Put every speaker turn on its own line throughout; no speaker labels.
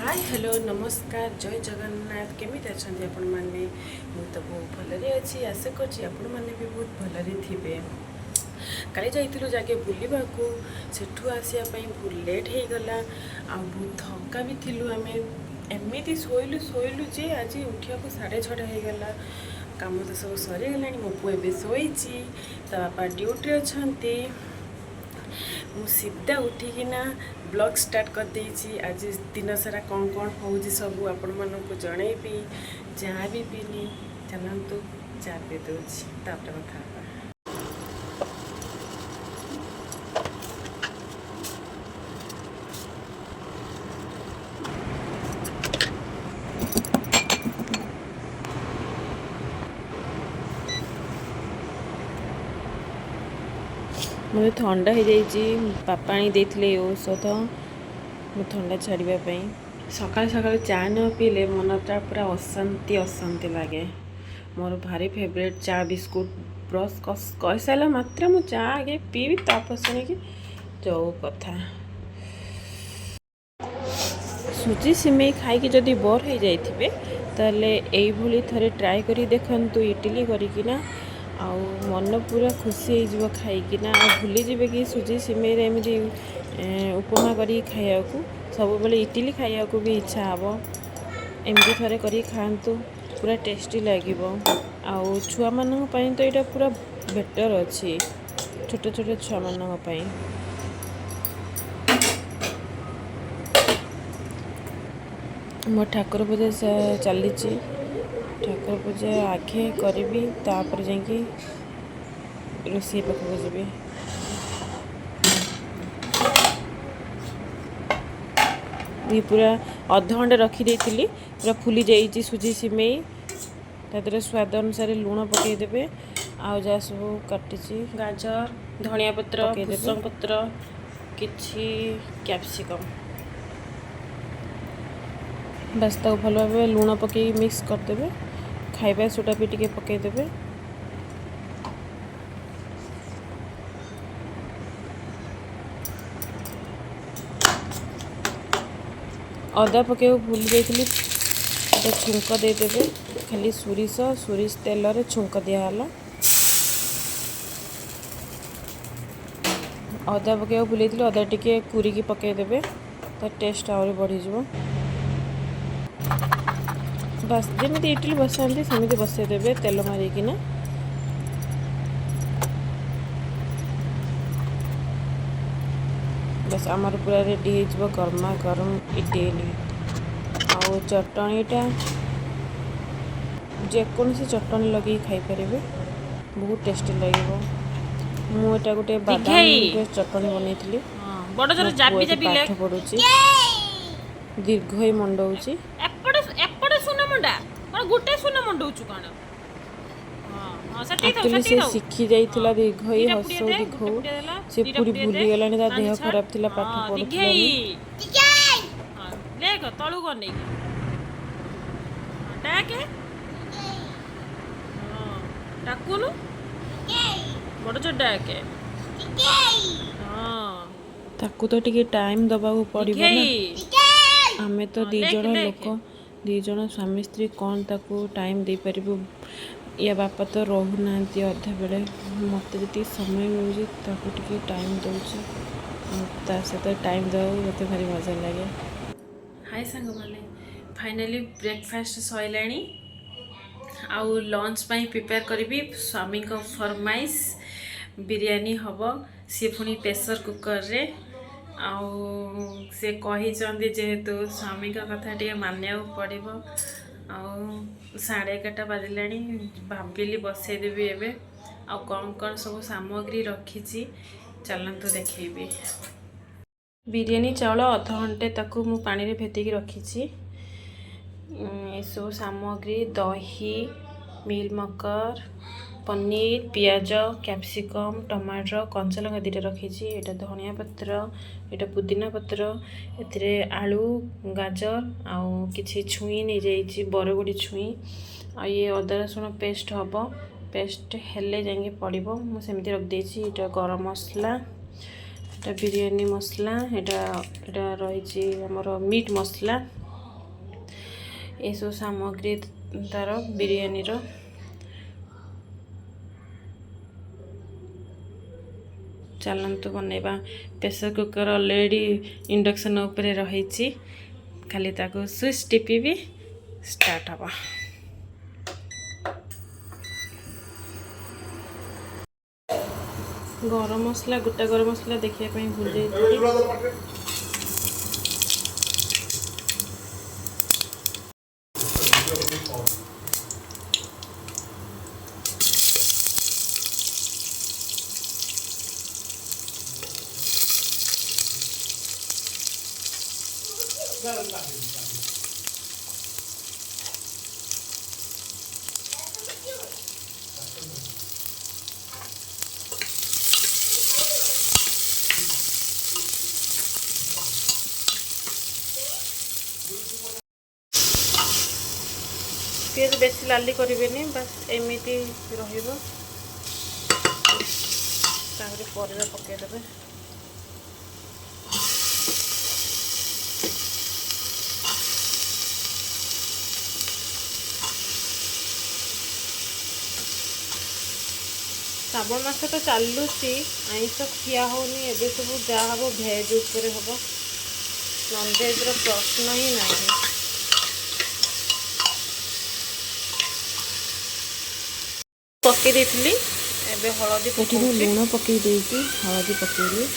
High, hello, ନମସ୍କାର, ଜୟ ଜଗନ୍ନାଥ। କେମିତି ଅଛନ୍ତି ଆପଣମାନେ? ମୁଁ ତ ବହୁତ ଭଲରେ ଅଛି। ଆଶା କରୁଛି ଆପଣମାନେ ବି ବହୁତ ଭଲରେ ଥିବେ। କାଲି ଯାଇଥିଲୁ ଜାଗେ ବୁଲିବାକୁ। ସେଠୁ ଆସିବା ପାଇଁ ବହୁତ ଲେଟ୍ ହେଇଗଲା ଆଉ ବହୁତ ଥକା ବି ଥିଲୁ ଆମେ। ଏମିତି ଶୋଇଲୁ ଶୋଇଲୁ ଯେ ଆଜି ଉଠିବାକୁ 6:30 ହେଇଗଲା। କାମ ତ ସବୁ ସରିଗଲାଣି। ମୋ ପୁଅ ଏବେ ଶୋଇଛି, ତା ବାପା ଡ୍ୟୁଟିରେ ଅଛନ୍ତି। ମୁଁ ସିଧା ଉଠିକିନା ବ୍ଲଗ୍ ଷ୍ଟାର୍ଟ କରିଦେଇଛି। ଆଜି ଦିନ ସାରା କ'ଣ କ'ଣ ହେଉଛି, ସବୁ ଆପଣମାନଙ୍କୁ ଜଣେଇବି। ଚା ବି ପିଇନି, ଚାଲନ୍ତୁ ଚା ପିଇ ଦେଉଛି, ତାପରେ କଥା ହେବା। ମୋତେ ଥଣ୍ଡା ହେଇଯାଇଛି। ବାପା ଆଣି ଦେଇଥିଲେ ଏ ଔଷଧ ମୋ ଥଣ୍ଡା ଛାଡ଼ିବା ପାଇଁ। ସକାଳୁ ସକାଳୁ ଚା ନ ପିଇଲେ ମନଟା ପୁରା ଅଶାନ୍ତି ଅଶାନ୍ତି ଲାଗେ। ମୋର ଭାରି ଫେଭରେଟ୍ ଚା ବିସ୍କୁଟ। ବ୍ରସ୍ କରିସାରିଲା ମାତ୍ରେ ମୁଁ ଚା ଆଗେ ପିଇବି, ତାପରେ ଶୁଣିକି ଯୋଉ କଥା। ସୁଜି ସିମେଇ ଖାଇକି ଯଦି ବୋର୍ ହେଇଯାଇଥିବେ, ତାହେଲେ ଏଇଭଳି ଥରେ ଟ୍ରାଏ କରି ଦେଖନ୍ତୁ ଇଟିଲି କରିକିନା। ଆଉ ମନ ପୁରା ଖୁସି ହେଇଯିବ ଖାଇକିନା। ଆଉ ଭୁଲିଯିବେ କି ସୁଜି ସିମେଇରେ ଏମିତି ଉପମା କରିକି ଖାଇବାକୁ, ସବୁବେଳେ ଇଟିଲି ଖାଇବାକୁ ବି ଇଚ୍ଛା ହେବ। ଏମିତି ଥରେ କରିକି ଖାଆନ୍ତୁ, ପୁରା ଟେଷ୍ଟି ଲାଗିବ। ଆଉ ଛୁଆମାନଙ୍କ ପାଇଁ ତ ଏଇଟା ପୁରା ବେଟର୍ ଅଛି, ଛୋଟ ଛୋଟ ଛୁଆମାନଙ୍କ ପାଇଁ। ମୋ ଠାକୁର ପୂଜା ଚାଲିଛି। ଠାକୁର ପୂଜା ଆଗେ କରିବି, ତାପରେ ଯାଇକି ରୋଷେଇ ପାଖକୁ ଯିବି। ଇଏ ପୁରା ଅଧଘଣ୍ଟା ରଖିଦେଇଥିଲି, ପୁରା ଫୁଲି ଯାଇଛି ସୁଜି ସିମେଇ। ତା ଦେହରେ ସ୍ୱାଦ ଅନୁସାରେ ଲୁଣ ପକାଇଦେବେ ଆଉ ଯାହା ସବୁ କାଟିଛି, ଗାଜର, ଧନିଆ ପତ୍ର, ଭୃସଙ୍ଗ ପତ୍ର, କିଛି କ୍ୟାପ୍ସିକମ୍, ବାସ୍। ତାକୁ ଭଲ ଭାବେ ଲୁଣ ପକାଇକି ମିକ୍ସ କରିଦେବେ। ଖାଇବା ସୋଡ଼ା ବି ଟିକେ ପକାଇଦେବେ। ଅଦା ପକାଇବାକୁ ଭୁଲି ଯାଇଥିଲି, ଗୋଟେ ଛୁଙ୍କ ଦେଇଦେବେ। ଖାଲି ସୋରିଷ ସୋରିଷ ତେଲରେ ଛୁଙ୍କ ଦିଆହେଲା। ଅଦା ପକାଇବାକୁ ଭୁଲି ଯାଇଥିଲି, ଅଦା ଟିକେ କୁରିକି ପକାଇଦେବେ, ତା ଟେଷ୍ଟ ଆହୁରି ବଢ଼ିଯିବ। ବାସ୍, ଯେମିତି ଇଟିଲି ବସାନ୍ତି ସେମିତି ବସାଇଦେବେ ତେଲ ମାରିକିନା। ବାସ୍, ଆମର ପୁରା ରେଡ଼ି ହେଇଯିବ ଗରମା ଗରମ ଇଟିଲି। ଆଉ ଚଟଣିଟା, ଯେକୌଣସି ଚଟଣି ଲଗେଇକି ଖାଇପାରିବେ, ବହୁତ ଟେଷ୍ଟି ଲାଗିବ। ମୁଁ ଏଇଟା ଗୋଟେ ବାଦାମ ଚଟଣି ବନେଇଥିଲି।
ବଡ଼ ଜୋର
ମୋ ପୁଅ
ଜାବି
ଏଠି
ଜାବି
ପାଠ
ଲେଖ।
ପଢ଼ୁଛି, ଦୀର୍ଘଇ ମଣ୍ଡଉଛି।
ଏପଟେ ଏପଟେ ଶୂନ ମୁଣ୍ଡା କଣ? ଗୋଟେ ଶୂନ ମୁଣ୍ଡଉଛୁ କଣ? ହଁ, ସେତିକି ଥାଉ।
ଆକ୍ଚୁଆଲି
ସେତିକି
ସେ
ଥାଉ।
ଶିଖି ଯାଇଥିଲା ଦୀର୍ଘଇ,
ଦିଟା ପୁଡ଼ିଆ
ହସଉ,
ଦେ।
ଦୀର୍ଘଉ।
ଗୋଟେ ପୁଡ଼ିଆ ଦେଲା।
ସେ
ଦିଟା
ପୁଣି
ପୁଡ଼ିଆ ଦେ।
ଭୁଲିଗଲାଣି। ତା ଦେହ
ତାହେଲେ ଛାଡ଼।
ଖରାପ ଥିଲା, ପାଠ
ଦୀର୍ଘେଇ
ପଢ଼ୁଥିଲାନି।
ହଁ, ଲେଖ ତଳକୁ ଅନେଇକି। ହଁ, ଡାକେ। ହଁ, ଡାକୁନୁ, ବଡ଼ ଜୋର ଡାକେ। ହଁ।
ତାକୁ ତ ଟିକେ ଟାଇମ୍ ଦେବାକୁ ପଡ଼ିବ ନା।
ଦୀର୍ଘେଇ।
ଆମେ ତ
ହଁ,
ଦୁଇ
ଲେଖ,
ଜଣ
ଲେଖ।
ଲୋକ, ଦୁଇ ଜଣ ସ୍ୱାମୀ ସ୍ତ୍ରୀ, କ'ଣ ତାକୁ ଟାଇମ୍ ଦେଇପାରିବୁ? ୟା ବାପା ତ ରହୁନାହାନ୍ତି ଅଧା ବେଳେ। ମୋତେ ଯେତିକି ସମୟ ମିଳୁଛି, ତାକୁ ଟିକେ ଟାଇମ୍ ଦେଉଛି। ଆଉ ତା ସହିତ ଟାଇମ୍ ଦେବାକୁ ମୋତେ ଭାରି ମଜା ଲାଗେ।
ହାଇ ସାଙ୍ଗମାନେ, ଫାଇନାଲି ବ୍ରେକଫାଷ୍ଟ ସରିଲାଣି ଆଉ ଲଞ୍ଚ ପାଇଁ ପ୍ରିପେୟାର କରିବି। ସ୍ୱାମୀଙ୍କ ଫରମାଇଶ, ବିରିୟାନୀ ହେବ, ସିଏ ପୁଣି ପ୍ରେସର କୁକରରେ। ଆଉ ସେ କହିଛନ୍ତି ଯେହେତୁ, ସ୍ୱାମୀଙ୍କ କଥା ଟିକେ ମାନିବାକୁ ପଡ଼ିବ। ଆଉ 11:30 ବାଜିଲାଣି, ଭାବିଲି ବସେଇଦେବି ଏବେ। ଆଉ କ'ଣ କ'ଣ ସବୁ ସାମଗ୍ରୀ ରଖିଛି, ଚାଲନ୍ତୁ ଦେଖେଇବି। ବିରିୟାନୀ ଚାଉଳ ଅଧଘଣ୍ଟେ ତାକୁ ମୁଁ ପାଣିରେ ଭେଦିକି ରଖିଛି। ଏସବୁ ସାମଗ୍ରୀ: ଦହି, ମିଲ୍ ମେକର, ପନିର, ପିଆଜ, କ୍ୟାପ୍ସିକମ୍, ଟମାଟର, କଞ୍ଚାଲଙ୍କା ଦୁଇଟା ରଖିଛି। ଏଇଟା ଧନିଆ ପତ୍ର, ଏଇଟା ପୁଦିନା ପତ୍ର। ଏଥିରେ ଆଳୁ, ଗାଜର ଆଉ କିଛି ଛୁଇଁ ନେଇଯାଇଛି, ବରଗୁଡ଼ି ଛୁଇଁ। ଆଉ ଇଏ ଅଦା ରସୁଣ ପେଷ୍ଟ ହେବ, ପେଷ୍ଟ ହେଲେ ଯାଇକି ପଡ଼ିବ। ମୁଁ ସେମିତି ରଖିଦେଇଛି। ଏଇଟା ଗରମ ମସଲା, ଏଇଟା ବିରିୟାନୀ ମସଲା, ଏଇଟା ରହିଛି ଆମର ମିଟ୍ ମସଲା। ଏସବୁ ସାମଗ୍ରୀ ତାର ବିରିୟାନୀର। ଚାଲନ୍ତୁ ବନେଇବା। ପ୍ରେସର୍ କୁକର୍ ଅଲରେଡ଼ି ଇଣ୍ଡକ୍ସନ୍ ଉପରେ ରହିଛି, ଖାଲି ତାକୁ ସୁଇଚ୍ ଟିପିବି, ଷ୍ଟାର୍ଟ ହେବ। ଗରମ ମସଲା, ଗୋଟା ଗରମ ମସଲା ଦେଖିବା ପାଇଁ ଭୁଲି ଯାଇଥିଲି। ପିଆଜ ବେଶୀ ଲାଲି କରିବେନି, ବାସ୍ ଏମିତି ରହିବ। ତାପରେ ପରିବା ପକାଇଦେବେ। ଶ୍ରାବଣ ମାସ ତ ଚାଲୁଛି, ଆଇଁଷ ଖିଆ ହେଉନି। ଏବେ ସବୁ ଯାହା ହେବ ଭେଜ୍ ଉପରେ ହେବ, ନନଭେଜ୍ର ପ୍ରଶ୍ନ ହିଁ ନାହିଁ। ପକେଇ ଦେଇଥିଲି, ଏବେ ହଳଦୀ
ଏଠି ମୁଁ
ପକଉଛି।
ଲୁଣ ପକେଇ ଦେଇକି ହଳଦୀ ପକେଇଲି।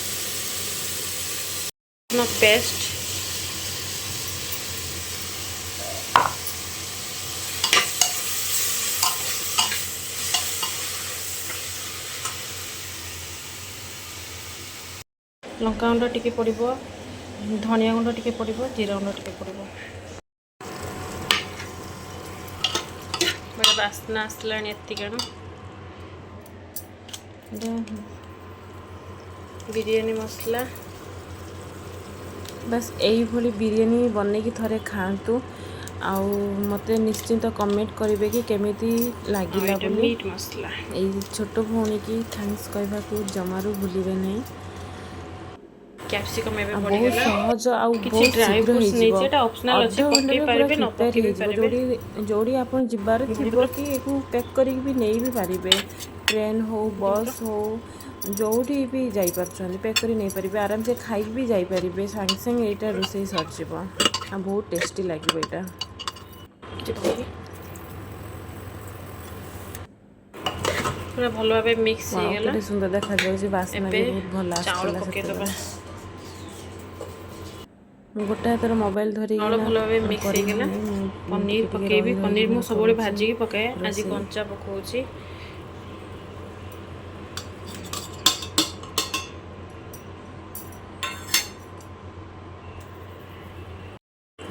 ପେଷ୍ଟ। ଲଙ୍କା ଗୁଣ୍ଡ ଟିକେ ପଡ଼ିବ, ଧନିଆ ଗୁଣ୍ଡ ଟିକେ ପଡ଼ିବ, ଜିରା ଗୁଣ୍ଡ ଟିକେ ପଡ଼ିବ। ବଢ଼ିଆ ବାସ୍ନା ଆସିଲାଣି ଏତିକିଣୁ। ବିରିୟାନୀ ମସଲା।
ବାସ୍, ଏଇଭଳି ବିରିୟାନୀ ବନେଇକି ଥରେ ଖାଆନ୍ତୁ ଆଉ ମୋତେ ନିଶ୍ଚିନ୍ତ କମେଣ୍ଟ କରିବେ କି କେମିତି
ଆଉ
ଲାଗିଲା
ଏଇଟା
ବୋଲି।
ମିଟ୍ ମସଲା।
ଏଇ ଛୋଟ ଭଉଣୀକି thanks କହିବାକୁ ଜମାରୁ ଭୁଲିବେ ନାହିଁ।
କ୍ୟାପ୍ସିକମ୍ ଏବେ
ଆଉ ବହୁତ
ପଡ଼ିଗଲା।
ସହଜ ଆଉ
କିଛି
ବହୁତ
ଡ୍ରାଏ
ଶୀଘ୍ର
ଫ୍ରୁଟ୍ସ
ହେଇଯିବ।
ନେଇଛି, ଏଇଟା ଅପସନାଲ୍ ଅଛି, ପକେଇ
ଅଧଘଣ୍ଟାରେ ପୁରା
ପାରିବେ, ନ
ପ୍ରିପେୟାର
ପକେଇ ବି
ହେଇଯିବ।
ପାରିବେ।
ଯୋଉଠି ଯୋଉଠି ଆପଣ ଯିବାର ଥିବ କି ଏକୁ ପ୍ୟାକ୍ କରିକି ବି ନେଇ ବି ପାରିବେ। ଟ୍ରେନ୍ ହଉ, ବସ୍ ହଉ, ଯୋଉଠି ବି ଯାଇପାରୁଛନ୍ତି, ପ୍ୟାକ୍ କରି ନେଇପାରିବେ। ଆରାମସେ ଖାଇକି ବି ଯାଇପାରିବେ। ସାଙ୍ଗେ ସାଙ୍ଗେ ଏଇଟା ରୋଷେଇ ସରିଯିବ ଆଉ ବହୁତ ଟେଷ୍ଟି ଲାଗିବ ଏଇଟା।
କିଛି ପକେଇକି ପୁରା ଭଲ ଭାବେ ମିକ୍ସ
ୱାଓ,
ହେଇଗଲା।
କେତେ ସୁନ୍ଦର ଦେଖାଯାଉଛି! ବାସ୍ନା
ଏବେ
ବି ବହୁତ ଭଲ
ଚାଉଳ
ଆସୁଥିଲା
ପକେଇଦେବା।
ସେତେବେଳେ। ମୁଁ ଗୋଟେ ହାତରେ ମୋବାଇଲ
ଚାଉଳ
ଧରିକିନା
ଭଲ ଭାବେ ମିକ୍ସ
କରି
ହେଇଗଲା।
ହେଉନି। ମୁଁ
ପନିର
ଟିକେ ଟିକେ
ପକେଇବି।
ରହି
ପନିର
ରହିକିନା
ମୁଁ ସବୁବେଳେ
କରୁଛି
ଭାଜିକି ପକାଏ, ଆଜି
ରୋଷେଇ।
କଞ୍ଚା ପକାଉଛି।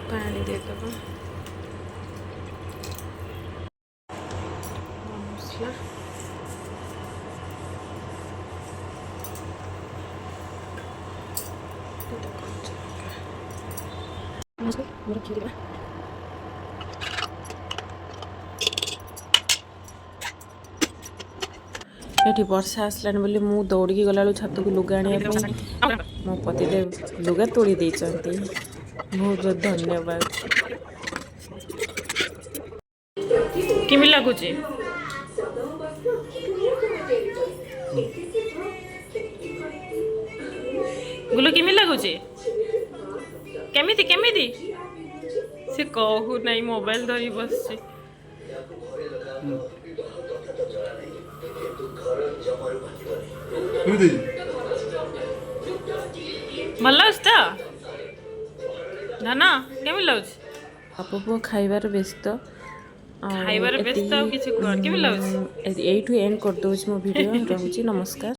ପାଣି ଦେଇଦେବା। ଗରମ ମସଲା। କଞ୍ଚା ଲଙ୍କା।
ଏଠି ବର୍ଷା ଆସିଲାଣି ବୋଲି ମୁଁ ଦୌଡ଼ିକି ଗଲାବେଳକୁ ଛାତକୁ ଲୁଗା ଆଣିବା ପାଇଁ ମୋ ପତିଦେବ ଲୁଗା ତୋଳି ଦେଇଛନ୍ତି। ବହୁତ ବହୁତ ଧନ୍ୟବାଦ।
କେମିତି ଲାଗୁଛି ଗୁଲୁ? କେମିତି ଲାଗୁଛି? କେମିତି କେମିତି? ସେ କହୁନାହିଁ, ମୋବାଇଲ ଧରି ବସିଛି।
କେମିତି?
ଭଲ ଲାଗୁଛି ତ ଧନ? କେମିତି ଲାଗୁଛି?
ବାପ ପୁଅ ଖାଇବାରେ ବ୍ୟସ୍ତ ଆଉ
ଖାଇବାରେ ବ୍ୟସ୍ତ, ଆଉ
ଏତିକି।
କିଛି କୁହ, କେମିତି ଲାଗୁଛି?
ଏଇଠୁ ଏଣ୍ଡ କରିଦେଉଛି ମୋ ଭିଡ଼ିଓ। ରହୁଛି, ନମସ୍କାର।